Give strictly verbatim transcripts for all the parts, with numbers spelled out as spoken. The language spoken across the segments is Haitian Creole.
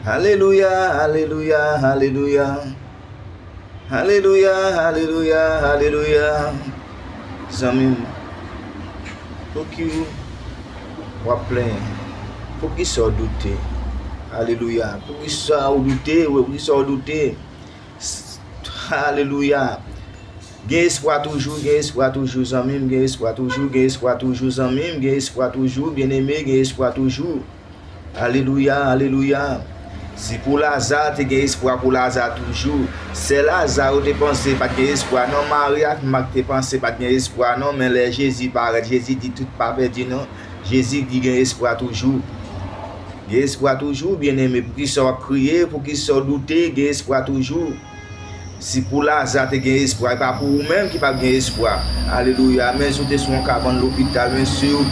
Alelouya, alelouya, alelouya. Alelouya, alelouya, alelouya. Zanmi m, poukisa w ap plenyen? Poukisa w doute? Alelouya. Poukisa w doute? Wi, poukisa w doute? S-, alelouya. Gen espwa toujou, gen espwa toujou, zanmi m, gen espwa toujou, gen espwa toujou, zanmi m, gen espwa toujou, byeneme, gen espwa toujou. Alelouya, alelouya. Si pou Laza te gen espwa pou Laza toujou, sè Laza yo te panse pa t gen espwa non. Mari ak Mak te panse pa t gen espwa non, men lè Jezi parèt, Jezi di tout pa pèdi non. Jezi di gen espwa toujou. Gen espwa toujou, byeneme. Poukisa w ap kriye? Poukisa w doute? Gen espwa toujou. Si pou Laza te gen espwa, e pa pou ou menm ki p ap gen espwa. Alelouya. Menm si w te sou yon kabann lopital, menm si w,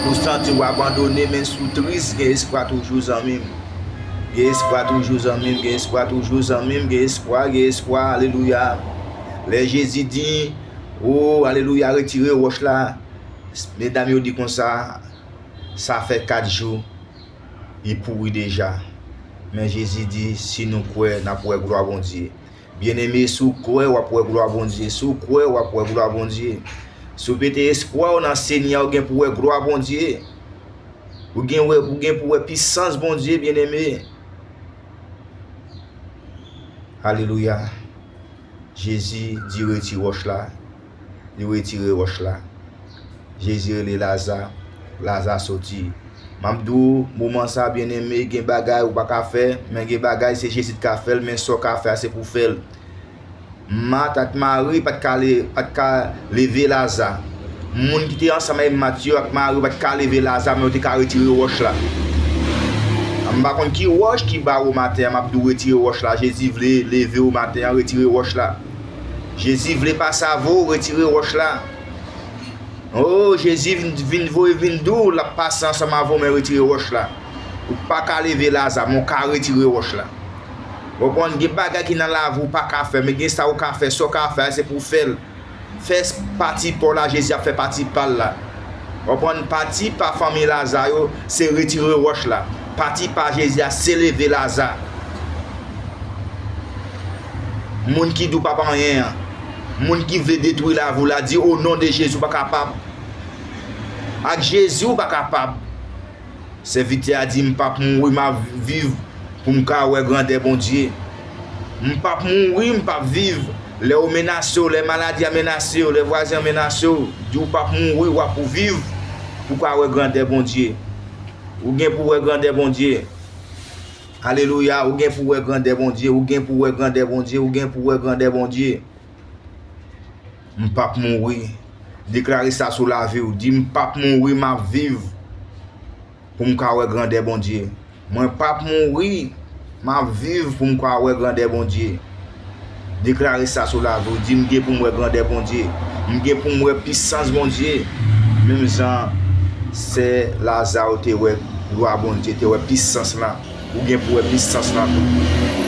ou santi w abandone, menm si w tris, gen espwa toujou, zanmi m. Gen espwa toujou, zanmi m. Gen espwa toujou, zanmi m. Gen espwa, gen espwa. Alelouya. Lè Jezi di, o, alelouya, retire wòch la. Medam yo di konsa, sa fè kat jou. Li pouri deja. Men Jezi di, si nou kwè, n ap wè glwa Bondye. Byeneme, si w kwè, w ap wè glwa Bondye. Si w kwè, w ap wè glwa Bondye. Si w mete espwa w nan Senyè, ou gen pou wè glwa Bondye. Ou gen wè, ou gen pou wè pisans Bondye, byeneme. Alelouya. Jezi di, retire wòch la. Li retire wòch la. Jezi rele Laza. Laza soti. M ap di w, moman sa, byeneme, gen bagay ou pa ka fè, men gen bagay se Jezi ki ka fè l, men sa w ka fè a, se pou w fè l. Mat ak Mari pa t ka le-, pa t ka leve Laza. Moun ki te ansanm avèk Mat yo ak Mari yo pa t ka leve Laza, men yo te ka retire wòch la. M pa konn ki wòch ki ba ou maten an, m ap di w retire wòch la. Jezi vle leve w maten an, retire wòch la. Jezi vle pase avè w, retire wòch la. O, Jezi vin, vin voye vin di w, l ap pase ansanm avè w, men retire wòch la. Ou pa ka leve Laza, men w ka retire wòch la. Ou konprann, gen bagay ki nan lavi w pa ka fè, men gen sa ou ka fè, sa w ka fè, se pou w fè l. Fè pati pa w la, Jezi ap fè pati pa l la. Ou konprann, pati pa fanmi Laza yo, se retire wòch la. Pati pa Jezi a, se leve Laza. Moun ki di w p ap anyen an, moun ki vle detwi lavi w la, di, o non de Jezi, w pa kapab. Ak Jezi, w pa kapab. Sèvitè a di, m p ap mouri, m ap viv pou m ka wè grandè Bondye. M p ap mouri, m p ap viv. Lè yo menase w, lè maladi a menase w, lè vwazen an menase w, di w p ap mouri, w ap viv pou w ka wè grandè Bondye. Ou gen pou wè grandè Bondye. Alelouya, ou gen pou wè grandè Bondye, ou gen pou wè grandè Bondye, ou gen pou wè grandè Bondye. M p ap mouri. Deklare sa sou lavi w. Di, m p ap mouri, m ap viv pou m ka wè grandè Bondye. Mwen p ap mouri, m ap viv pou m ka wè grandè Bondye. Deklare sa sou lavi w. Di, m gen pou m wè grandè Bondye. M gen pou m wè pisans Bondye. Menm jan sè Laza te wè glwa Bondye, te wè pisans la. Ou gen pou wè pisans la tou.